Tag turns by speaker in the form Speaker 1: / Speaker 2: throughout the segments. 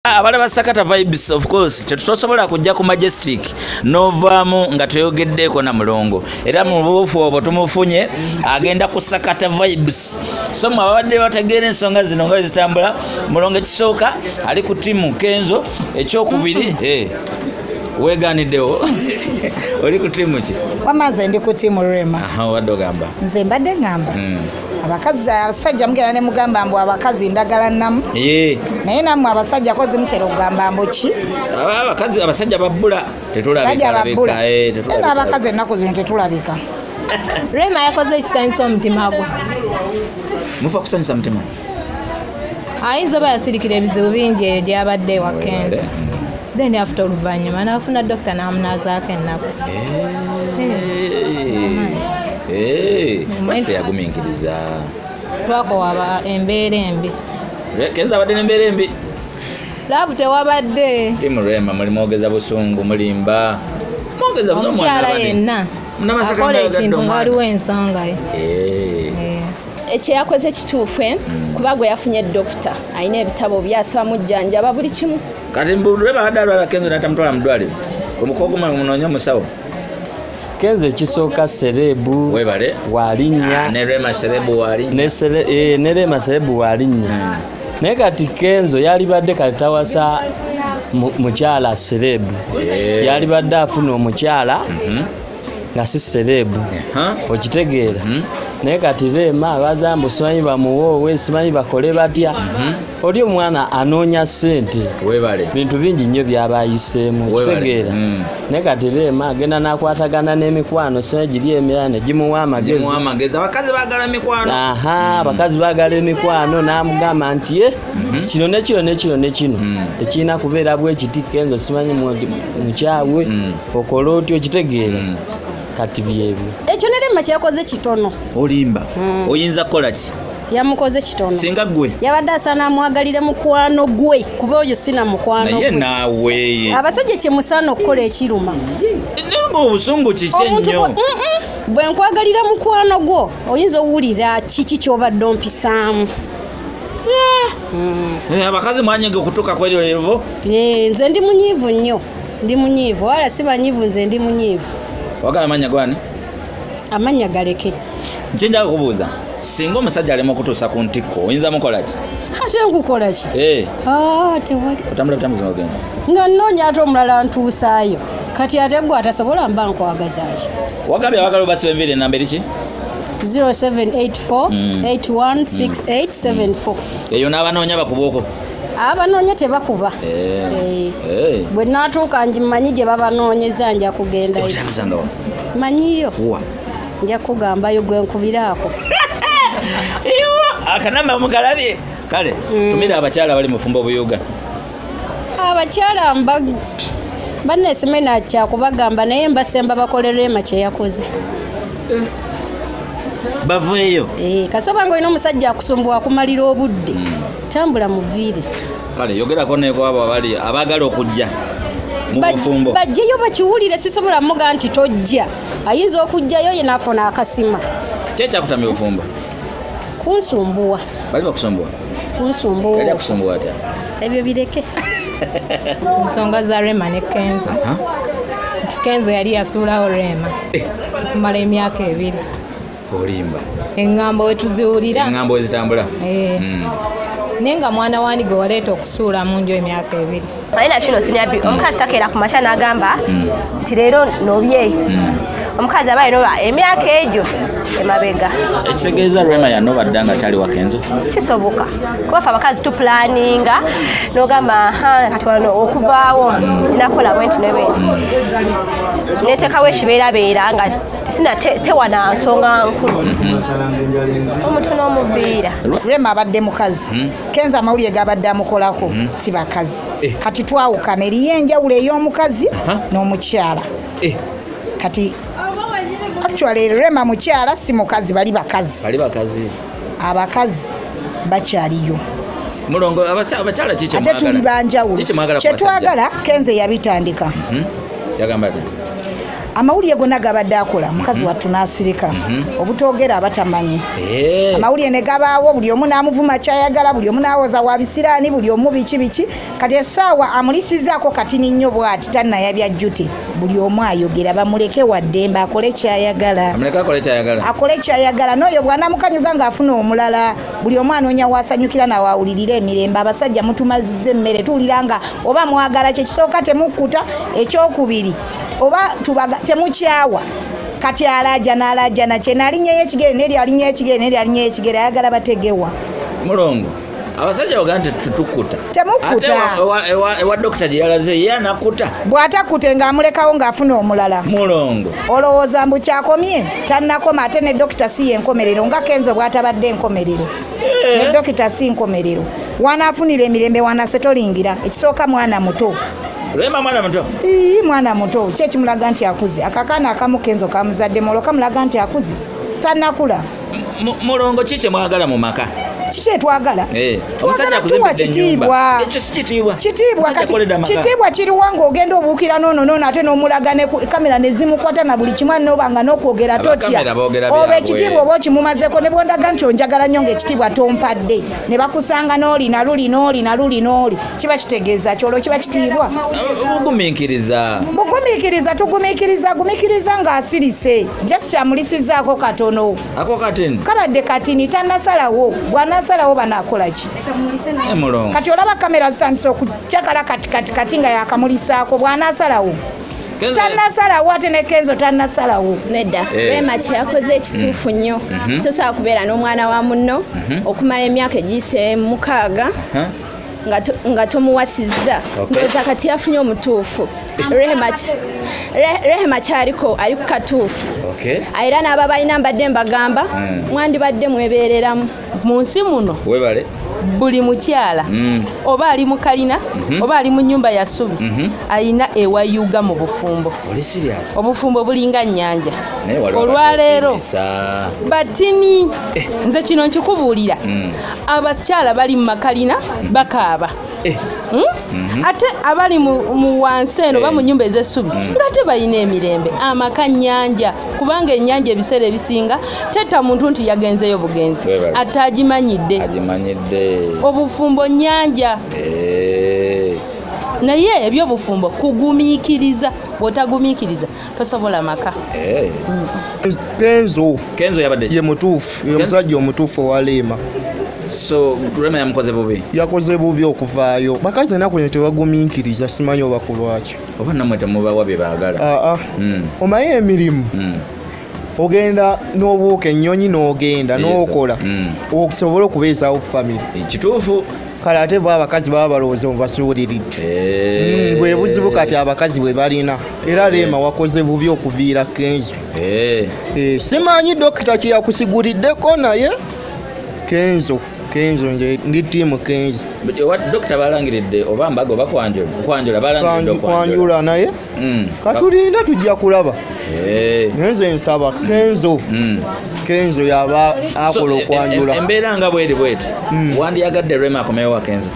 Speaker 1: Abalaba Sakata Vibes, of course tetusobola kujja ku Majestic novaamu nga toyogeddeeko na Mulongo, era mu buufu obwo tumufunye agenda ku Sakata Vibes. So mwe ababadde bategeera ensonga zino nga zitambula, Mulongo ekisooka ali ku ttiimu Kenzo, ekyokubiri weegaaniddewo oli ku ttiimu ki?
Speaker 2: Wamma nze ndi ku ttiimu Rema.
Speaker 1: Obadde ogamba?
Speaker 2: Nze mbadde ngamba abakazi abasajja mugenda ne mugamba mbu abakazi ndagala nnamu, naye nammwe abasajja ko zimutera okugamba mbu ki?
Speaker 1: Abakazi abasajja babbula,
Speaker 2: tetulabika. Abakazi ennaku zino tetulabika.
Speaker 3: Rema yakoze ekisanyusa omutima gwe.
Speaker 1: Mufa kusanyusa mutima?
Speaker 3: Ayinza oba yasirikira ebizibu bingi eyo gy'abadde ewa Kenzo. Then after oluvannyuma n'afuna dokita n'amunaazaako ennaku.
Speaker 1: Lwaki teyagumiikiriza?
Speaker 3: Twakowa embeera embi.
Speaker 1: Kenzo abadde n'embeera embi?
Speaker 3: Laavu tewabadde.
Speaker 1: Ttiimu Rema muli mwogeza busungu, mulimba.
Speaker 3: Omukyala yenna akola ekintu nga waliwo ensonga ye.
Speaker 4: Ekyeyakoze kituufu kuba gwe yafunye dokita alina ebitabo byasaba mujjanjaba buli kimu.
Speaker 1: Kati Rema abadde alwala Kenzo n'atamutwala mu ddwaliro. Omukogo munoonya omusawo.
Speaker 5: Kenzo ekisooka serebu walinnya.
Speaker 1: Ne Rema serebu walinnya.
Speaker 5: Ne Rema serebu walinnya. Naye kati Kenzo yalibadde kati tawasa mukyala serebu. Yalibadde afuna omukyala nga si serebu. Okitegeera. Naye kati Rema abazambu simanyi bamuwoowe, simanyi bakole batya. Oli omwana anoonya ssente. Bintu bingi nnyo by'abayiseemu, okitegeera. Naye kati Rema agenda n'akwatagana n'emikwano, simanyi giri emirala ne gimuwa amagezi.
Speaker 1: Abakazi baagala emikwano.
Speaker 5: Abakazi baagala emikwano, n'amugamba nti kino ne kino ne kino ne kino tekirina kubeera bwe kiti. Kenzo simanyi mukyawe okola otya, okitegeera. Kati byebyo.
Speaker 6: Ekyo ne Rema kyeyakoze kitono.
Speaker 1: Olimba. Oyinza kukola ki?
Speaker 6: Yamukoze kitono.
Speaker 1: Singa gwe.
Speaker 6: Yabadde asaana amwagalire mukwano gwe, kuba oyo sina mukwano gwe.
Speaker 1: Naye naawe.
Speaker 6: Abasajja kye musaana okukola ekiruma.
Speaker 1: Nenga obusungu kiki ennyo?
Speaker 6: Bwe nkwagalira mukwano gwo, oyinza owulira kiki ky'obadde ompisaamu.
Speaker 1: Abakazi mwanyege okutuuka ku eryo level?
Speaker 6: Nze ndi munyiivu nnyo. Ndi munyiivu. Wala si banyiivu, nze ndi munyiivu.
Speaker 1: Wagala amannya gwani?
Speaker 6: Amannya galeke.
Speaker 1: Nkyenda kukubuuza, singa omusajja alema okutuusa ku ntikko, oyinza mukola ki?
Speaker 6: Ate nkukola ki? Tewali.
Speaker 1: Otambula butambuzi n'ogenda?
Speaker 6: Nga nnoonya ate omulala ntuusaayo. Kati ate gwe atasobola mba nkwagazaaki.
Speaker 1: Wagambye abagala obasiba enviiri ennamba eri ki?
Speaker 6: 0784 816874.
Speaker 1: Eyo n'abanoonya bakuba okwo?
Speaker 6: Abanoonya tebakuba. Bwe naatuuka ngimanyi gye babanoonyeza nja kugendayo.
Speaker 1: Otamusangawa?
Speaker 6: Manyiyo. Nja kugambayo gwe nkubiraako.
Speaker 1: Akanamba mukalabye. Kale, tumira abakyala bali mufumbo Buyuga.
Speaker 6: Abakyala banneesimena kyakubagamba naye mbasemba bakole Rema kye yakoze.
Speaker 1: Baveeyo.
Speaker 6: Kasoba ng'olina omusajja akusumbuwa akumalira obudde. Tambula muviire.
Speaker 1: Kale yogerako neko abo abali abaagala okujja mu bufumbo.
Speaker 6: Bajjeyo bakiwulire, sisobola muga nti tojja. Ayinza okujjayo ye n'afuna akasima.
Speaker 1: Ki ekyakutamya obufumbo?
Speaker 6: Kunsumbuwa.
Speaker 1: Bali bakusumbuwa?
Speaker 6: Kunsumbuwa.
Speaker 1: Yali akusumbuwa atya?
Speaker 6: Ebyo bireke.
Speaker 3: Ensonga za Rema ne Kenzo. Nti Kenzo yali yasuulawo Rema okumala emyaka 2.
Speaker 1: Olimba.
Speaker 3: Eŋŋambo we tuziwulira.
Speaker 1: Eŋŋambo we zitambula.
Speaker 3: Naye nga mwana wani gwe waleeta okusuula mu nju emyaka 2.
Speaker 7: Alina kino sinabbi omukazi takeera ku makya n'agamba nti leero nobye. Omukazi aba yanoba emyaka egyo emabega.
Speaker 1: Ekitegeeza Rema yanoba dda nga kyali wa Kenzo?
Speaker 7: Kisoboka. Kuba ffe abakazi tupulaninga n'ogamba kati wano okuvaawo nnakola bwe nti ne bwe nti. Neteekawo ekibeerabeera nga sina tewana nsonga nkulu. Omuntu n'omuviira.
Speaker 2: Rema abadde mukazi. Kenzo amawulire gabadde amukolako si bakazi. Kati twawukana eriyo enjawulo ey'omukazi n'omukyala. Kati actually Rema mukyala si mukazi, bali bakazi.
Speaker 1: Bali bakazi.
Speaker 2: Abakazi bakyaliyo.
Speaker 1: Mulongo abakyala kiki mwagala?
Speaker 2: Ate tuli banjawulo. Kye twagala Kenzo yabitandika.
Speaker 1: Yagamba ati?
Speaker 2: Amawulire gonna gabadde akola mukazi wattu n'asirika. Obutoogera abatamanyi. Amawulire ne gabaawo buli omu n'amuvuma kyayagala, buli omu n'awoza wa bisiraani, buli omu biki biki. Kati essaawa amulisizaako katini nnyo bw'ati tannayabya jjuti. Buli omu ayogera bamuleke waddembe akole kyayagala.
Speaker 1: Amuleke akole kyayagala.
Speaker 2: Akole kyayagala n'oyo bw'anaamukanyuga ng'afuna omulala, buli omu anoonya w'asanyukira nawaawulirira emirembe. Abasajja mutumazizza emmere, tuwulira nga oba mwagala kye kisooka temukkuta, ekyokubiri oba temukyawa. Kati alaja n'alajana kye nalinyeyo ekigere n'eri alinyeyo ekigere n'eri alinyeyo ekigere, ayagala bategewa.
Speaker 1: Mulongo, abasajja bagamba nti tetukkuta.
Speaker 2: Temukkuta.
Speaker 1: Ate ewa dokita gye yalaze ye anakuta.
Speaker 2: Bw'atakkute ng'amulekawo ng'afuna omulala.
Speaker 1: Mulongo,
Speaker 2: olowooza mbu kyakomye? Tannakoma. Ate ne dokita si yenkomerero, nga Kenzo bw'atabadde enkomerero. Ne dokita si nkomerero. Wanaafunira emirembe, wanasetolingira. Ekisooka mwana muto.
Speaker 1: Rema mwana muto?
Speaker 2: Ii, mwana muto. Ki ekimulaga nti akuze? Akakaana akamu Kenzo kamuzadde mulo kamulaga nti akuze. Tannakula.
Speaker 1: Mulongo, ki kye mwagala mu maka?
Speaker 2: Kiki etwagala?
Speaker 1: Omusajja akuzimbidde ennyumba. Ekyo si kitiibwa.
Speaker 2: Kitiibwa kati kitiibwa kiriwa ng'ogenda obuukira n'ono n'ono ate n'omulaga ne kamera ne zimukwata na buli kimu n'oba nga n'okwogera totya. Olwo ekitiibwa oba okimumazeeko ne bw'ondaga nti onjagala nnyo ng'ekitiibwa tompadde ne bakusanga n'oli na luli n'oli na luli n'oli, kiba kitegeeza ki? Olwo kiba kitiibwa?
Speaker 1: Bugumiikiriza.
Speaker 2: Bugumiikiriza, tugumiikiriza, gumiikiriza ng'asirise. Just kyamulisizzaako katono.
Speaker 1: Ako katini?
Speaker 2: Kabadde katini, tannasalawo. Bw'anasalawo banaakola ki? Kati olaba kamera zitandise okucakala kati kati kati nga yakamulisaako, bw'anaasalawo. Tannasalawo ate ne Kenzo tannasalawo.
Speaker 4: Nedda, Rema kye yakoze ekituufu nnyo. Tosobola kubeera n'omwana wa munno okumala emyaka egiyise 6 nga tomuwasizza. Ndowooza kati yafunye omutuufu. Rehema kyaliko ali ku katuufu. Era n'aba balina mbadde mbagamba mwandibadde mwebeereramu.
Speaker 3: Mu nsi muno
Speaker 1: webale
Speaker 3: buli mukyala oba ali mu kalina oba ali mu nnyumba ya ssubi ayina ewayuga mu bufumbo.
Speaker 1: Oli serious?
Speaker 3: Obufumbo bulinga nnyanja. Olwaleero batini nze kino nkikubuulira, abakyala bali mu makalina bakaaba. Ate abali mu wansi eno oba mu nnyumba ez'essubi ng'ate balina emirembe. Amaka nnyanja, kubanga ennyanja ebiseera ebisinga tetta muntu nti yagenzeyo bugenzi, ate agimanyidde. Obufumbo nnyanja. Naye ebyobufumbo kugumiikiriza, bw'otagumiikiriza tosobola maka.
Speaker 1: Kenzo yabadde
Speaker 8: ye mutuufu, ye musajja omutuufu owa Rema.
Speaker 1: So Rema yamukoze bubi?
Speaker 8: Yakoze bubi okuvaayo. Bakazi ennaku zino tebagumiikiriza, simanyi oba ku lwaki.
Speaker 1: Oba nammwe temubawa bye baagala.
Speaker 8: Omanyi emirimu ogenda n'obuuka ennyonyi n'ogenda n'okola okusobola okubeezaawo famire.
Speaker 1: Kituufu.
Speaker 8: Kale ate bo abakazi baba balowooza mubasuuliridde. Bwe buzibu kati abakazi bwe balina. Era Rema wakoze bubi okuviira Kenzo. Simanyi dokita kye yakusiguliddeko naye Kenzo nze ndi ttiimu Kenzo.
Speaker 1: Dokita balangiridde oba mbaga oba kwanjula? Kwanjula, balangiridde
Speaker 8: okwanjula naye katulinda tujja kulaba. Nze nsaba Kenzo. Kenzo yaba akola okwanjula.
Speaker 1: Embeera nga bweri bweti, wandiyagadde Rema akomewo wa Kenzo?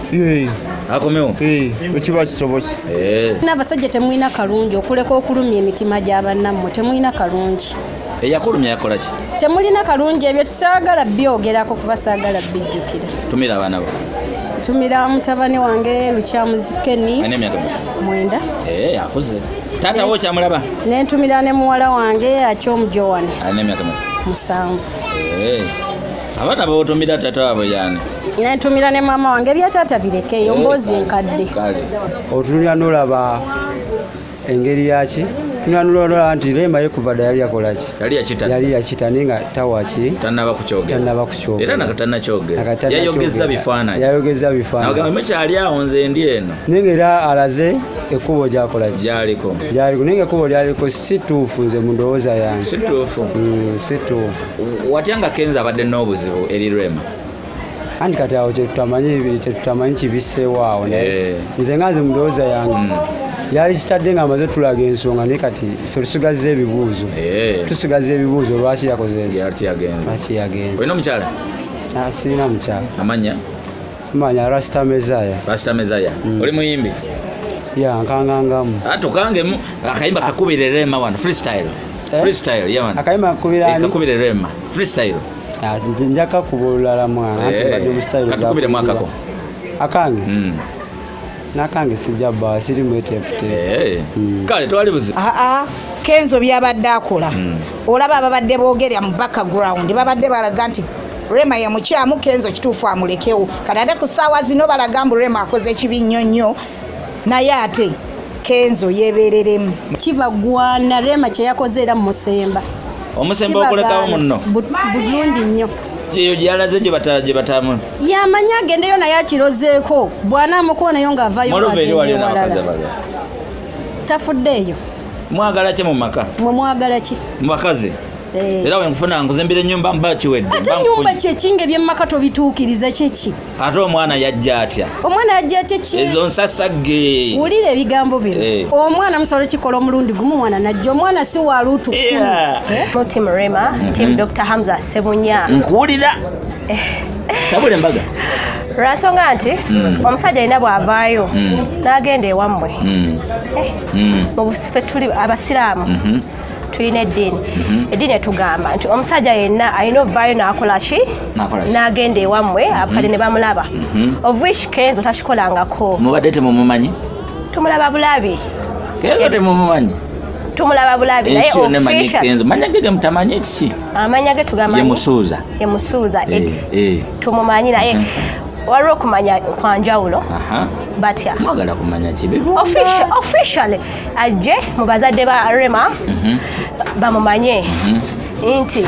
Speaker 1: Akomewo?
Speaker 8: Ekiba kisobose.
Speaker 6: N'abasajja temulina kalungi okuleka okulumya emitima gy'abannammwe, temulina kalungi.
Speaker 1: Eyakulumya yakola ki?
Speaker 6: Temulina kalungi, ebyo tusaagala byogerako kuba saagala bijjukira.
Speaker 1: Tumira abaana bo.
Speaker 6: Tumira mutabani wange Lukyamuzikeni.
Speaker 1: Alina emyaka
Speaker 6: 9.
Speaker 1: Akuze. Taata wo kyamulaba?
Speaker 6: Ne ntumira ne muwala wange Achom Joan.
Speaker 1: Alina emyaka
Speaker 6: 7.
Speaker 1: Abaana b'otumira taata waabwe yani?
Speaker 6: Ne ntumira ne maama wange, ebya taata birekeyo, mboozi nkadde.
Speaker 9: Otunulira n'olaba engeri yaki? Nolaba nti Rema ye kuva dda yali yakola ki? Yali yakita naye nga tawaki?
Speaker 1: Tannaba kukyogera. Era nakatannakyogera. Yayogeza bifaananyi.
Speaker 9: Yayogeza bifaananyi.
Speaker 1: Nagamba mukyali awo nze ndi eno.
Speaker 9: Naye ng'era alaze ekkubo gy'akola ki?
Speaker 1: Gy'aliko.
Speaker 9: Gy'aliko naye ng'ekkubo lyaliko si ttuufu nze mu ndowooza yange.
Speaker 1: Si ttuufu.
Speaker 9: Si ttuufu.
Speaker 1: Watya nga Kenzo abadde n'obuzibu eri Rema?
Speaker 9: Anti kati awo kyetutamanyi kibiseewo awo naye nze nga nze mu ndowooza yange yali kitadde ng'amaze tulaga ensonga naye kati ffe tusigazza ebibuuzo. Tusigazza ebibuuzo lwaki yakoze ekyo? Lwaki yagenze?
Speaker 1: Olina omukyala?
Speaker 9: Sirina mukyala.
Speaker 1: Amanya?
Speaker 9: Manya Rasta Mezaya.
Speaker 1: Rasta Mezaya. Oli muyimbi?
Speaker 9: Ya nkangangamu.
Speaker 1: Tukangemu akayimba kakubire Rema wano freestyle. Freestyle yamana.
Speaker 9: Akayimba kakubira ani?
Speaker 1: Kakubire Rema freestyle.
Speaker 9: Njaka kubulala mwana anti mbadde mu style.
Speaker 1: Katukubire mwakako.
Speaker 9: Akange. Nakange sijja ba siri mwetefutefu.
Speaker 1: Kale twali buzi.
Speaker 2: Kenzo byabadde akola. Olaba ababadde boogera mu background babadde balaga nti Rema ye mukyamu Kenzo kituufu amulekewo. Kati ate ku ssaawa zino balaga mbu Rema akoze ekibi nnyo nnyo naye ate Kenzo yeebereremu.
Speaker 6: Kibagwana Rema kye yakoze era musemba.
Speaker 1: Omusemba okulekawo munno.
Speaker 6: Bulungi nnyo.
Speaker 1: Eyo gyalaze gye batamu.
Speaker 6: Yamanya agendeyo naye akirozeeko bw'anaamukonayo ng'avaayo ng'agenda ewalala. Tafuddeeyo.
Speaker 1: Mwagala ki mu maka?
Speaker 6: Mwe mwagala ki?
Speaker 1: Mu bakazi? Era we nfuna nkuzimbira ennyumba mba kiwedde.
Speaker 6: Ate ennyumba kye ki ng'ebyemmaka tobituukiriza kye ki?
Speaker 1: Ate omwana yajja atya?
Speaker 6: Omwana yajja atya ki?
Speaker 1: Ezo nsasagge.
Speaker 6: Wulira ebigambo bino. Omwana musobola kikola omulundi gumu omwana najja omwana si wa luutu kkulu.
Speaker 7: Team Rema, Team Dr. Hamza Sebunya.
Speaker 1: Nkuwulira. Sabule embaga.
Speaker 7: Lwansonga nti omusajja alina bw'avaayo n'agenda ewammwe. Mu ffe tuli abasiraamu. Tulina eddiini. Eddiini etugamba nti omusajja yenna alina ovaayo n'akola ki? N'agenda ewammwe abakadde ne bamulaba. Of which Kenzo takikolangako.
Speaker 1: Mubadde temumumanyi?
Speaker 7: Tumulaba bulabi.
Speaker 1: Kenzo temumumanyi?
Speaker 7: Tumulaba bulabi naye official.
Speaker 1: Manya ge mutamanyi ki?
Speaker 7: Amanya ge tugamanyi.
Speaker 1: Ye Musuuza.
Speaker 7: Ye Musuuza. Tumumanyi naye waliwo okumanya kwa njawulo. Batya.
Speaker 1: Mwagala kumanya kibi.
Speaker 7: Officially ajje mu bazadde ba Rema bamumanye nti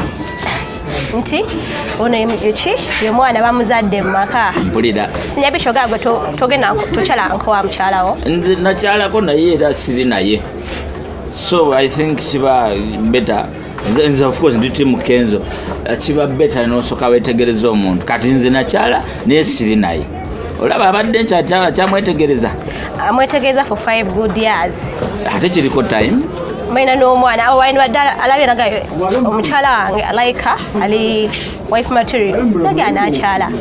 Speaker 7: ono eki ye mwana bamuzadde mu maka.
Speaker 1: Mpulira.
Speaker 7: Sinyabisho gagwe togenda tokyala nko wa mukyalawo.
Speaker 1: Nze nakyalako naye era siri naye. So I think kiba better. Nze of course ndi team Kenzo. Kiba better n'osooka weetegereza omuntu. Kati nze nakyala naye siri naye. Olaba abadde nkyamwetegereza.
Speaker 7: Amwetegereza for 5 good years.
Speaker 1: Ate kiriko time.
Speaker 7: Maina n'omwana awo walina alabye nagayo omukyala wange alaika ali wife material. Nagenda n'akyala.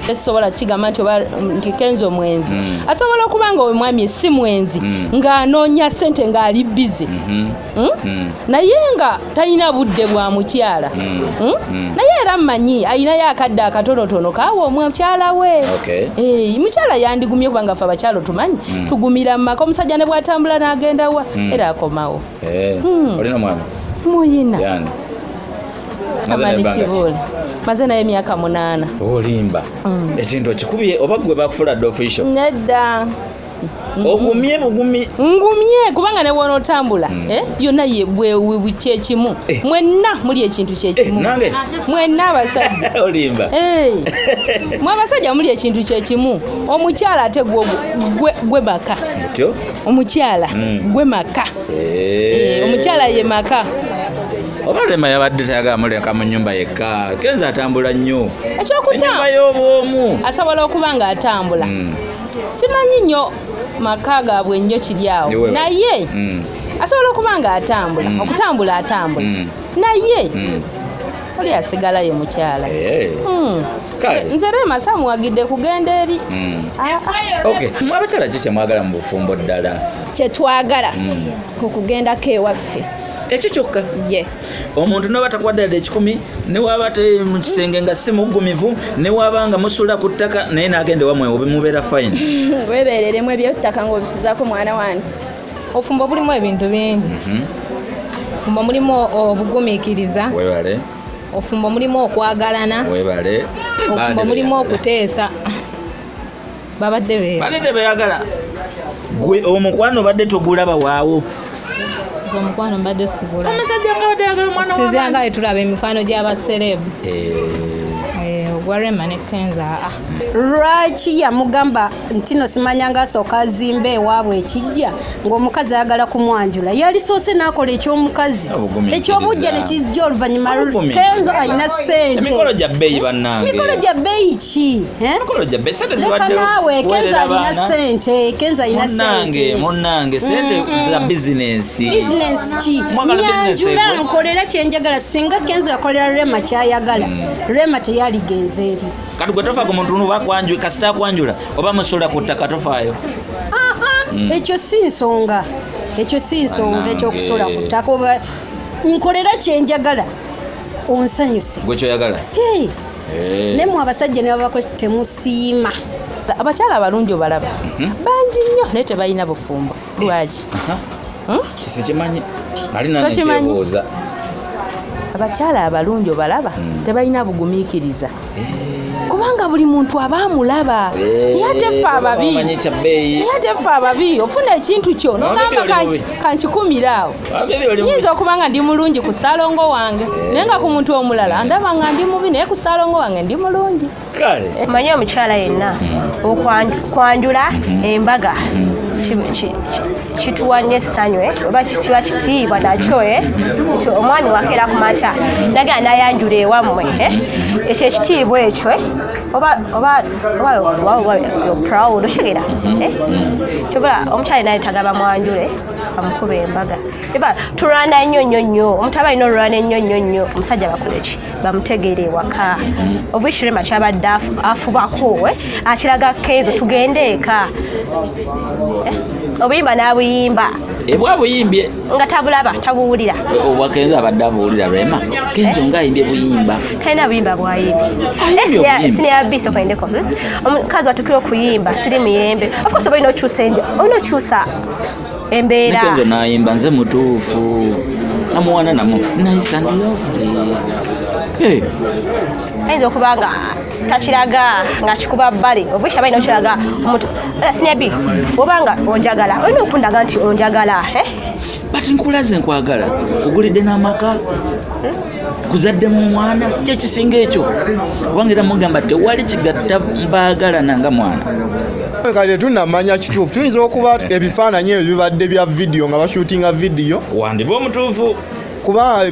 Speaker 3: Esobola kigamba nti oba nti Kenzo mwenzi. Asobola okuba nga omwami si mwenzi ng'anoonya ssente ng'ali busy. Naye nga talina budde bwa mukyala. Naye era mmanyi alinayo akadde akatonotono kaawa omukyala we. Mukyala yandigumye kubanga ffe abakyalo tumanyi tugumira mu maka omusajja ne bw'atambula n'agenda wa era akomawo.
Speaker 1: Olina omwami?
Speaker 3: Muyina. Maze naye emyaka 8.
Speaker 1: Olimba. Ekintu okikubye oba gwe bakufula dde official?
Speaker 3: Nedda.
Speaker 1: Ogumye bugumi.
Speaker 3: Ngumye kubanga ne w'onootambula yonna kyekimu. Mwenna muli ekintu kyekimu.
Speaker 1: Nange?
Speaker 3: Mwenna abasajja.
Speaker 1: Olimba.
Speaker 3: Mwe abasajja muli ekintu kyekimu. Omukyala ate gwe maka. Omukyala gwe maka. Omukyala ye maka.
Speaker 1: Oba Rema yabadde tayagala muleka mu nnyumba yekka. Kenzo atambula nnyo.
Speaker 3: Ekyokutambula
Speaker 1: y'obwomu.
Speaker 3: Asobola okuba ng'atambula. Simanyi nnyo maka gaabwe nnyo kiri awo. Naye asobola okuba ng'atambula. Okutambula atambula. Naye oli asigala ye mukyala. Nze Rema saamuwagidde kugenda eri.
Speaker 1: Okay. Mwe abakyala ki kye mwagala mu bufumbo ddala?
Speaker 4: Kye twagala ku kugendako ewaffe.
Speaker 1: Ekyo kyokka.
Speaker 4: Ye.
Speaker 1: Omuntu n'oba takuwadde ddala 10 ne waba mu kisenge nga si muggumivu ne waba nga musula ku ttaka naye n'agenda ewammwe mubeera fine.
Speaker 4: Weebereremu ebyettaka ng'obisuzaako mwana wange.
Speaker 10: Obufumbo bulimu ebintu bingi. Obufumbo mulimu obugumiikiriza.
Speaker 1: Weebale.
Speaker 10: Obufumbo mulimu okwagalana.
Speaker 1: Weebale.
Speaker 10: Obufumbo mulimu okuteesa. Babadde
Speaker 1: Babadde beeyagala. Gwe omukwano obadde togulaba waawo.
Speaker 10: Omukwano mbadde sigula.
Speaker 1: Omusajja nga abadde ayagala omwana wa
Speaker 10: Sinzira nga tulaba emikwano gy'abaserebu. Ogwa Rema ne Kenzo.
Speaker 6: Lwaki yamugamba nti no simanya ng'asooka azimba ewaabwe ekijja ng'omukazi ayagala kumwanjula. Yalisoose n'akola eky'omukazi. Eky'obujja ne kijja oluvannyuma. Kenzo alina ssente.
Speaker 1: Emikolo gya bbeeyi bannange.
Speaker 6: Mikolo gya bbeeyi ki?
Speaker 1: Emikolo gya bbeeyi. Ssente
Speaker 6: Leka naawe Kenzo alina ssente. Kenzo alina ssente.
Speaker 1: Munnange ssente za bizinensi.
Speaker 6: Bizinensi ki? Nyanjula nkolera kye njagala singa Kenzo yakolera Rema ky'ayagala. Rema teyaligenze eri.
Speaker 1: Kati gwe tofa ku muntu bakwanjula kasita akwanjula oba musula ku ttaka tofaayo.
Speaker 6: Ekyo si nsonga. Ekyo si nsonga ekyokusola ku ttaka oba nkolera kye njagala onsanyuse.
Speaker 1: Gwe kyoyagala?
Speaker 6: Hey. Ne mu abasajja ne babako temusiima.
Speaker 3: Abakyala abalungi obalaba bangi nnyo naye tebalina bufumbo. Lwaki?
Speaker 1: Sikimanyi. Nali nange nkyebuuza.
Speaker 3: Abakyala abalungi obalaba tebalina bugumiikiriza. Kubanga buli muntu aba amulaba. Ate ffe ababi. Ate ffe ababi ofuna ekintu kyo n'ogamba kankikumira awo. Nyinza okuba nga ndi mulungi ku ssalongo wange naye nga ku muntu omulala ndaba nga ndi mubi naye ku ssalongo wange ndi mulungi.
Speaker 1: Kale.
Speaker 7: Omanyi omukyala yenna okwanjula embaga kituwa nnyo essanyu oba kiba kitiibwa nakyo nti omwami wakeera ku makya nagenda n'ayanjula ewammwe ekyo ekitiibwa ekyo oba you're proud oshegera kyova omukyala naye tagaba mwanjule amukuba embaga eba tulwana nnyo nnyo nnyo omuntu aba alina olulwana ennyo nnyo nnyo omusajja bakole ki bamutegeere ewaka obwishirema kyabadde afubako akiraga Kenzo tugende eka obuyimba n'abuyimba
Speaker 1: ebwa buyimbye
Speaker 7: nga tabulaba tabuwulira
Speaker 1: obwa Kenzo abadde abuwulira Rema Kenzo ng'ayimbye buyimba
Speaker 7: kalina buyimba bwayimbye siniya biso kwendeko omukazi watukira okuyimba siri muyembe of course oba olina okyusa olina okyusa embeera
Speaker 1: Kenzo n'ayimba nze mutuufu namuwana namu nice and lovely.
Speaker 7: Ayinza okuba nga takiraga nga kikuba bbali obwisha balina okiraga omuntu siniya bi obanga onjagala olina okundaga nti onjagala
Speaker 1: But nkulaze nkwagala ogulidde n'amaka kuzaddemu omwana kyekisinga ekyo kubanga era mugamba tewali kigatta mbaagalana nga mwana.
Speaker 8: Kale tunamanya kituufu tuyinza okuba ebifaananyi ebyo bibadde bya vidiyo nga bashuutinga vidiyo
Speaker 1: wandiba omutuufu
Speaker 8: kuba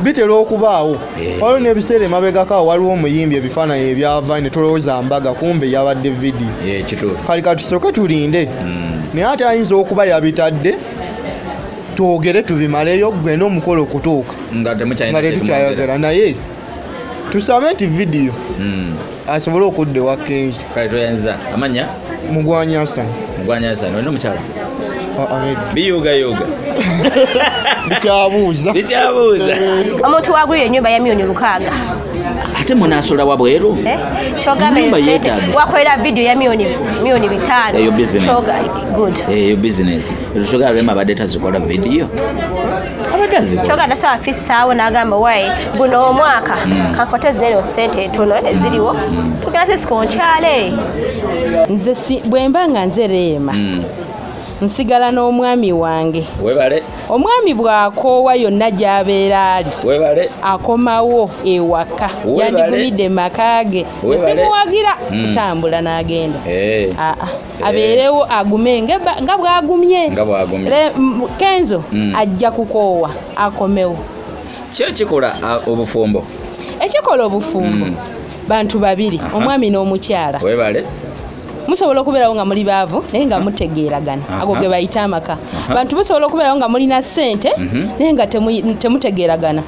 Speaker 8: bitera okubaawo. Waliwo n'ebiseera emabegako waliwo omuyimbi ebifaananyi ebyava ne tulowooza mbaga kumbe yabadde vidiyo.
Speaker 1: Kituufu.
Speaker 8: Kale katusooke tulinde naye ate ayinza okuba yabitadde twogere tubimaleyo gwe n'omukolo okutuuka
Speaker 1: nga
Speaker 8: temukyayogera naye tusabe nti vidiyo asobole okudda ewa Kenzo.
Speaker 1: Kale toyanza amanya
Speaker 8: Mugwanya Hassan.
Speaker 1: Mugwanya Hassan olina omukyala? Biyugayoga
Speaker 8: bikyabuuza
Speaker 1: bikyabuuza.
Speaker 7: Omuntu wagulira ennyumba ya 6,000,000
Speaker 1: ate munaasula wabweru
Speaker 7: kyogamba sente wakolera vidiyo ya 5,000,000
Speaker 1: eyo business.
Speaker 7: Good.
Speaker 1: Eyo business. Ekyo Rema abadde tazikola vidiyo abadde azikola.
Speaker 7: Kyogamba nasobola afissaawo n'agamba wayi guno omwaka kankwate zinene sente entono eziriwo tugenda tesikonkyale.
Speaker 3: Nze bwe mba nga nze Rema nsigala n'omwami wange.
Speaker 1: Webale.
Speaker 3: Omwami bw'akoowa yonna gy'abeera ali.
Speaker 1: Webale.
Speaker 3: Akomawo ewaka. Yandigumidde maka ge. Simuwagira kutambula n'agenda. Abeerewo agume nga bw'agumye.
Speaker 1: Nga bw'agumye.
Speaker 3: Kenzo ajja kukoowa akomewo.
Speaker 1: Ki ekikola obufumbo?
Speaker 3: Ekikola obufumbo bantu babiri, omwami n'omukyala.
Speaker 1: Webale.
Speaker 3: Musobola okubeerawo nga muli baavu naye nga mutegeeragana. Ago ge bayita amaka. Bantu musobola okubeerawo nga mulina ssente naye nga temutegeeragana.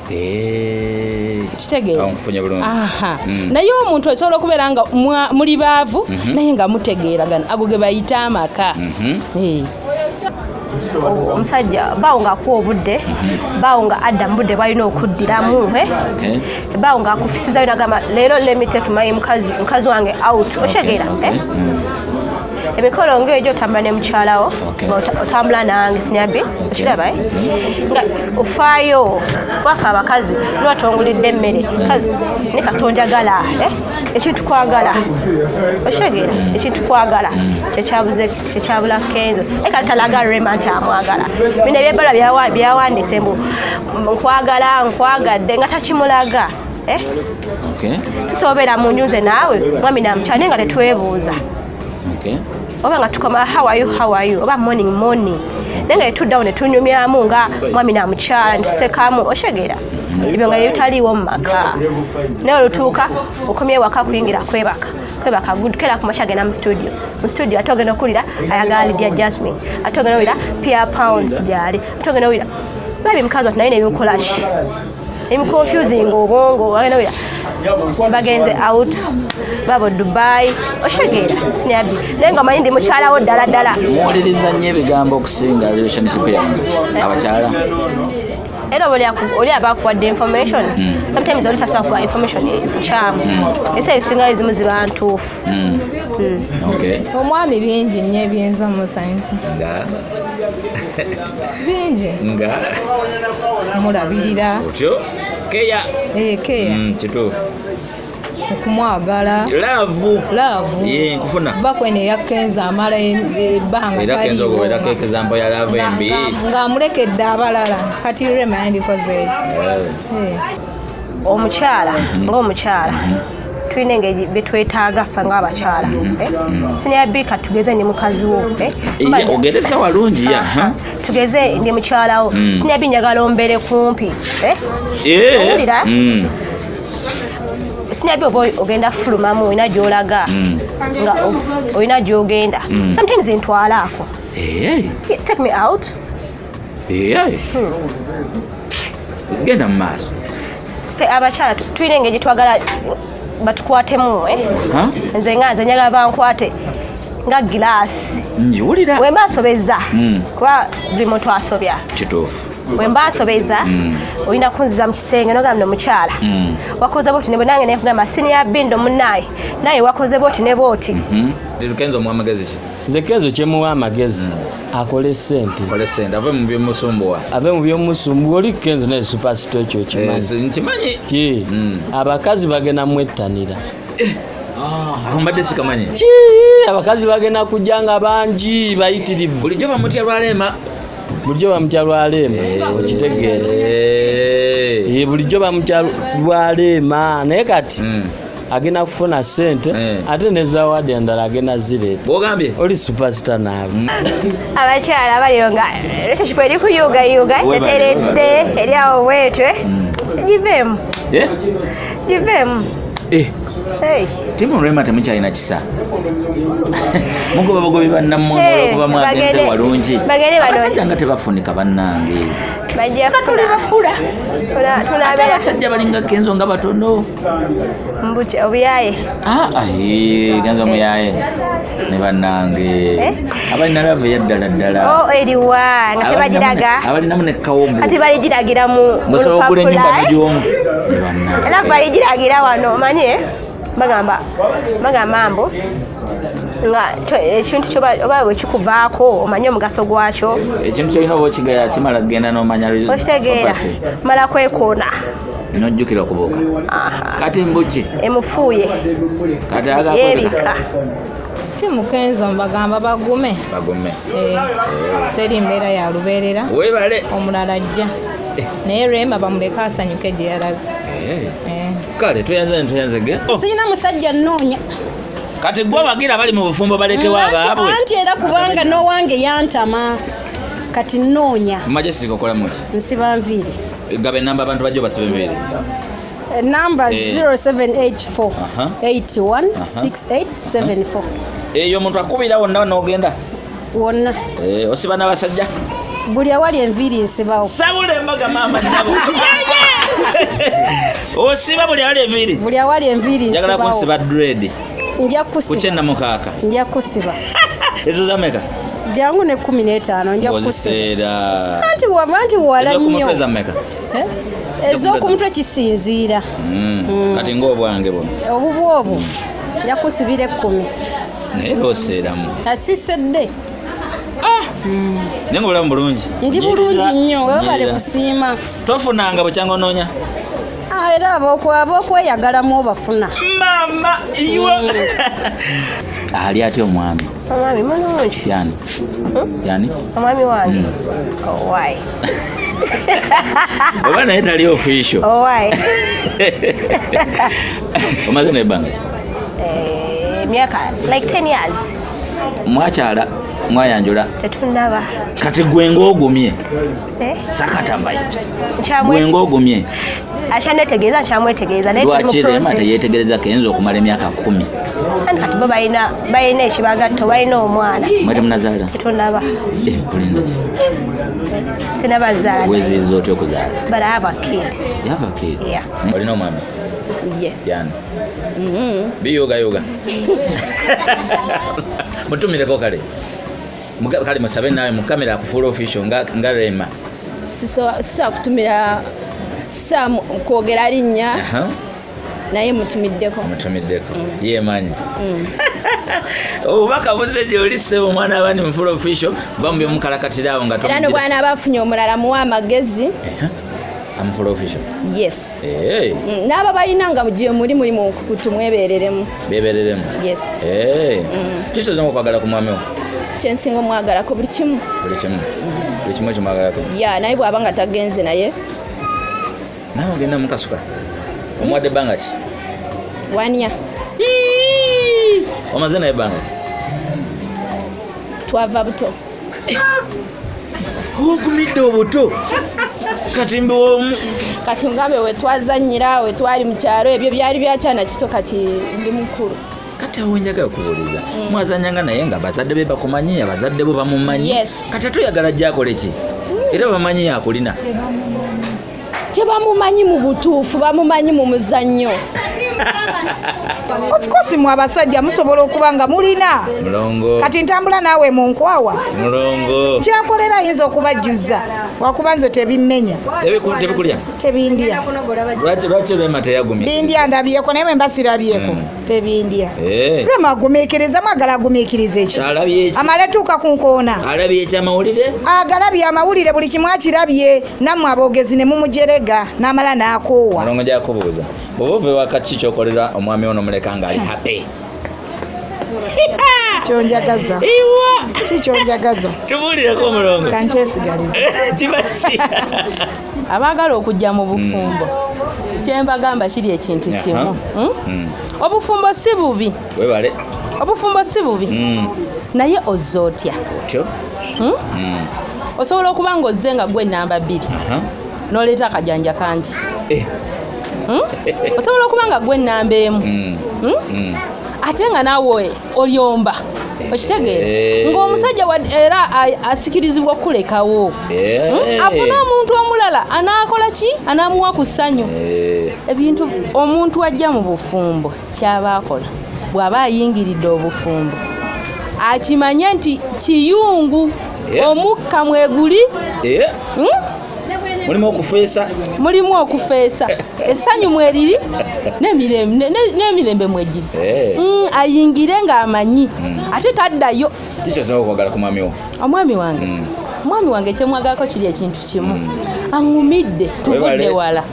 Speaker 3: Kitegeera. Naye omuntu osobola okubeera nga muli baavu naye nga mutegeeragana. Ago ge bayita amaka.
Speaker 7: Omusajja baawo ng'akuwa obudde, baawo nga adda mu budde bw'alina okuddiramu, baawo ng'akufisizayo n'agamba leero let me take my mukazi wange out, otegeera emikolo ng'egyo otambula ne mukyalawo, otambula nange sinyabi, okiraba nga ofaayo kwaffe abakazi n'otongulidde emmere ne kasita onjagala ekintu kwagala otegeera ekintu kwagala kyekyabula Kenzo naye kati talaga Rema nti amwagala bino ebyebala byawandiise mbu nkwagala nkwagadde nga takimulaga tusobola mu nju nze naawe mwami namukyala naye nga tetwebuuza oba nga tukoma how are you oba morning morning naye nga tetuddawo ne tunyumyamu nga mwami namukyala ne tusekamu otegeera ebyo nga ebitaliiwo mu maka naye olutuuka okomye waka kuyingira kwebaka kwebaka good kera ku makya agenda mu studio ate ogenda okuwulira ayagala Lydia Jasmine ate ogenda okuwulira Pia Pounds gyali ate ogenda okuwulira babi mukazi watu naye nebimukola ki ebimuconfusing obwongo agenda okuwulira Bagenze out babo Dubai oshegeera Senior B naye nga omanyi ndi mukyalawo ddala ddala.
Speaker 1: Muwuliriza nnyo ebigambo okusinga relationship yange abakyala.
Speaker 7: Era oli aba akuwadde information, sometimes oli tasobola kuwa information nkyamu, ensi ebisinga ezimu ziba ntuufu.
Speaker 10: Omwami bingi nnyo ebiyinza omusanyusa. Bingi.
Speaker 1: Nga
Speaker 10: mulabirira.
Speaker 1: Otyo? Keya.
Speaker 10: Keya.
Speaker 1: Kituufu.
Speaker 10: Okumwagala.
Speaker 1: Love.
Speaker 10: Love.
Speaker 1: Ye nkufuna.
Speaker 10: Bakwene yakenza amala ebbanga
Speaker 1: taliiwo. Era Kenzo ogoberako example ya love embi.
Speaker 10: Ng'amulekedde abalala. Kati Rema yandikoze eki.
Speaker 7: Omukyala ng'omukyala tulina engeri bye twetaaga ffe ng'abakyala. Senior B katugeze ndi mukazi wo.
Speaker 1: Ogereza walungi ya.
Speaker 7: Tugeze ndi mukyala wo. Senior B njagala ombeere kumpi. Owulira? Senior B oba ogenda fulumamu olina gy'olaga nga olina gy'ogenda. Sometimes ntwalaako. Take me out.
Speaker 1: Genda mu maaso.
Speaker 7: Ffe abakyala tulina engeri twagala batukwatemu. Nze nga nze njagala bankwate nga gilaasi.
Speaker 1: Njiwulira.
Speaker 7: Bwe mba nsobezza kuba buli muntu asobya.
Speaker 1: Kituufu.
Speaker 7: Bwe mba nsobezza olina kunziza mu kisenge n'ogamba mukyala wakoze bw'oti ne bwe nange ne nkugamba Senior B ndo munnaye naye wakoze bw'oti ne bw'oti.
Speaker 1: Kenzo omuwa amagezi ki?
Speaker 5: Nze Kenzo kyemuwa amagezi akole ssente.
Speaker 1: Akole ssente ave mu byomusumbuwa.
Speaker 5: Ave mu byomusumbuwa. Oli Kenzo naye superstar ekyo okimanyi.
Speaker 1: Nkimanyi.
Speaker 5: Ki? Abakazi bagenda mwettanira.
Speaker 1: Ako mbadde sikamanyi.
Speaker 5: Ki? Abakazi bagenda kujja nga bangi bayitirivu.
Speaker 1: Bulijjo bamutya lwaleema.
Speaker 5: Bulijjo bamutya lwaleema. Okitegeera. Bulijjo bamutya lwaleema naye kati agenda kufuna ssente ate ne zawadi endala agenda zireeta.
Speaker 1: Bw'ogambye?
Speaker 5: Oli superstar naawe.
Speaker 7: Abakyala abaliyo nga relationship eri kuyugayuga eteredde eri awo bwetwe giveemu. Giveemu.
Speaker 1: Timu Rema temukyalina kisa. Mugoba bugobi bannammwe olw'okuba mwagenze walungi. Abasajja nga tebafunika bannange.
Speaker 7: Nga
Speaker 1: tuli babbula. Ate abasajja balinga Kenzo nga batono.
Speaker 7: Mbuki obuyaye.
Speaker 1: Kenzo muyaye. Ne bannange. Abalina love eyaddala ddala.
Speaker 7: Oh, eriwa nga tebagiraga.
Speaker 1: Abalinamu ne kawogo.
Speaker 7: Kati baligiragira mu
Speaker 1: lupapula. Ogula ennyumba n'ogiwomu. Ne bannange.
Speaker 7: Era baligiragira wano omanye bagamba mbu nga ekintu oba bwe kikuvaako omanye omugaso gwakyo.
Speaker 1: Ekintu kyolina oba okigaya kimala kugenda n'omanya
Speaker 7: okitegeera mala kwekoona
Speaker 1: nojjukira okubuuka. Kati mbuki
Speaker 7: emufuuye
Speaker 1: kati
Speaker 7: yeebika.
Speaker 10: Timu Kenzo mbagamba bagume.
Speaker 1: Bagume.
Speaker 10: Teri mbeera ya lubeerera.
Speaker 1: Weebale.
Speaker 10: Omulala ajja. Naye Rema bamuleke asanyuke gye yalaze.
Speaker 1: Kale tweyanze ntweyanzege.
Speaker 6: Sirina musajja nnoonya.
Speaker 1: Kati gwe abagira bali mu bufumbo balekewo abaabwe.
Speaker 6: Anti era kubanga n'owange yantama. Kati nnoonya.
Speaker 1: Majestic okola muki?
Speaker 6: Nsiba nviiri.
Speaker 1: Gaba ennamba abantu bajja basiba enviiri.
Speaker 6: Namba 0784 81 6874.
Speaker 1: Eyo omuntu akubira wonna n'ogenda?
Speaker 6: Wonna.
Speaker 1: Osiba n'abasajja?
Speaker 6: Buli awali enviiri nsibawo.
Speaker 1: Sabula embaga maama nnyabo. Osiba buli awali enviiri?
Speaker 6: Buli awali enviiri nsibawo.
Speaker 1: Njagala kunsiba dread.
Speaker 6: Nja kusiba.
Speaker 1: Ku kyennamukaaka?
Speaker 6: Nja kusiba.
Speaker 1: Ezo za mmeka?
Speaker 6: Jangu ne 15 nja kusiba.
Speaker 1: Oziseera.
Speaker 6: Anti wala nnyo.
Speaker 1: Ez'okumutwe za mmeka?
Speaker 6: Ez'okumutwe kisinziira.
Speaker 1: Kati ng'obwange buno.
Speaker 6: Obubwo obwo nja kusibira 10.
Speaker 1: Naye era oseeramu.
Speaker 6: Asisedde.
Speaker 1: Naye ng'obulamu bulungi?
Speaker 6: Ndi bulungi nnyo, webale kusiima.
Speaker 1: Tofunanga bukyanga onoonya?
Speaker 6: Era ab'okweyagalamu obafuna.
Speaker 1: Maama iwe! Ali atya omwami?
Speaker 7: Omwami mulungi.
Speaker 1: Yani? Yani?
Speaker 7: Omwami wange. Owaaye.
Speaker 1: Oba naye tali official.
Speaker 7: Owaaye.
Speaker 1: Omaze n'ebbanga ki?
Speaker 7: Emyaka like 10 years.
Speaker 1: Mwakyala mwayanjula.
Speaker 7: Tetunnaba.
Speaker 1: Kati gwe ng'ogumye. Sakata vibes. Gwe ng'ogumye.
Speaker 7: Akyanetegeeza nkyamwetegeeza naye tuli mu
Speaker 1: Lwaki Rema
Speaker 7: process.
Speaker 1: teyeetegereza Kenzo okumala emyaka 10?
Speaker 7: Anti kati bo balina ekibagatta balina omwana.
Speaker 1: Mwe temunazaala?
Speaker 7: Tetunnaba.
Speaker 1: Olinda ki?
Speaker 7: Sinabazaala.
Speaker 1: Weeziyiza otya okuzaala?
Speaker 7: But I have a kid.
Speaker 1: You have a kid?
Speaker 7: Yeah.
Speaker 1: Olina omwami?
Speaker 4: Ye.
Speaker 1: Yani. Biyoga yoga. Mutumireko kale. Kale musabe nawe mu kamera akufuula official nga Rema.
Speaker 4: Sisa kutumira sisa kwogera linnya. Naye mutumiddeko.
Speaker 1: Mutumiddeko. Ye manyi. Obubaka buze gy'oli ssebo omwana abandi mu full official bamubye mukalakatira awo nga
Speaker 4: era no bwana abafunye omulala muwa amagezi.
Speaker 1: Am full official.
Speaker 4: Yes. N'aba balina nga gye muli mu nkukutu mwebereremu.
Speaker 1: Bebereremu.
Speaker 4: Yes.
Speaker 1: Kisoza okwagala ku mwami wo?
Speaker 4: Kyensinga omwagalako buli kimu.
Speaker 1: Buli kimu. Buli kimu ekimwagalako.
Speaker 4: Ya, naye bw'aba nga tagenze naye.
Speaker 1: Nawe ogenda mukasuka. Omuwadde bbanga ki?
Speaker 4: 1 year.
Speaker 1: Omaze naye bbanga ki?
Speaker 4: Twava buto.
Speaker 1: Ogumidde obuto. Kati mbi
Speaker 4: kati ngambe we twazannyira we twali mu kyalo ebyo byali byakyana kito kati ndi mukulu.
Speaker 1: Kati awo njagala okubuuliza. Mwazannyanga naye nga bazadde be bakumanyi, abazadde bo bamumanyi. Kati tuyagala gy'akole ki? Era bamanyi yakulina.
Speaker 4: Tebamumanyi mu butuufu, bamumanyi mu muzannyo.
Speaker 2: Of course mwe abasajja musobola okuba nga mulina.
Speaker 1: Mulongo.
Speaker 2: Kati ntambula naawe mu nkwawa.
Speaker 1: Mulongo.
Speaker 2: Kyakolera ayinza okubajjuza. Wakuba nze tebimmenya.
Speaker 1: Tebikulya?
Speaker 2: Tebindya.
Speaker 1: Lwaki Rema teyagumye?
Speaker 2: Bindya ndabyeko naye mba sirabyeko. Tebindya. Rema agumiikiriza, mwagala agumiikiriza eki?
Speaker 1: Alabye eki?
Speaker 2: Amale tuuka ku nkoona.
Speaker 1: Alabye ekyamawulire?
Speaker 2: Agalabye amawulire buli kimu akirabye. Nammwe aboogezi ne mumujerega n'amala n'akoowa.
Speaker 1: Mulongo gyakubuuza. Bw'oba ova ewaka ki ky'okolera omwami ono omuleka ng'ali happy?
Speaker 2: Kyonjagaza.
Speaker 1: Iwa!
Speaker 2: Ki kyonjagaza?
Speaker 1: Tubuulireko omulongo.
Speaker 2: Kankyesigalize.
Speaker 1: Kiba ki?
Speaker 3: Abaagala okujja mu bufumbo. Kyembagamba kiri ekintu kimu. Obufumbo si bubi.
Speaker 1: Webale.
Speaker 3: Obufumbo si bubi. Naye ozze otya?
Speaker 1: Otyo?
Speaker 3: Osobola okuba ng'ozze nga gwe namba 2. N'oleeta akajanja kangi. Osobola okuba nga gwe namba 1. Ate nga naawe olyomba. Okitegeera? Ng'omusajja era asikirizibwa okulekawo. Afune omuntu omulala anaakola ki? Anaamuwa ku ssanyu. Ebintu omuntu ajja mu bufumbo ky'aba akola bw'aba ayingiridde obufumbo akimanye nti kiyungu omukka mweguli.
Speaker 1: Mulimu okufeesa.
Speaker 3: Mulimu okufeesa. Essanyu mweriri n'emirembe mwegiri. Ayingire ng'amanyi ate taddayo.
Speaker 1: Kiki okwagala ku mwami wo?
Speaker 3: Omwami wange. Omwami wange kyemwagalako kiri ekintu kimu. Aŋŋumidde tuvudde wala.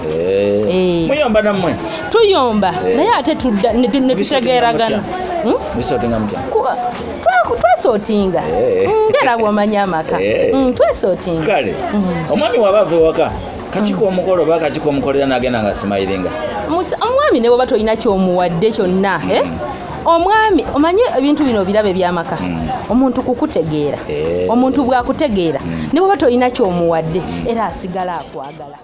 Speaker 1: Muyomba nammwe?
Speaker 3: Tuyomba naye ate tudda ne tutegeeragana.
Speaker 1: Musootinga mutya?
Speaker 3: Twesootinga. Ngera bw'omanya amaka. Twesootinga.
Speaker 1: Kale. Omwami waba ava ewaka kakiko omukolo oba kakiko omukolera n'agenda nga simayiringa.
Speaker 3: Omwami ne bw'oba tolina ky'omuwadde kyonna. Omwami omanye ebintu bino birabe by'amaka. Omuntu kukutegeera. Omuntu bw'akutegeera ne bw'oba tolina ky'omuwadde era asigala akwagala.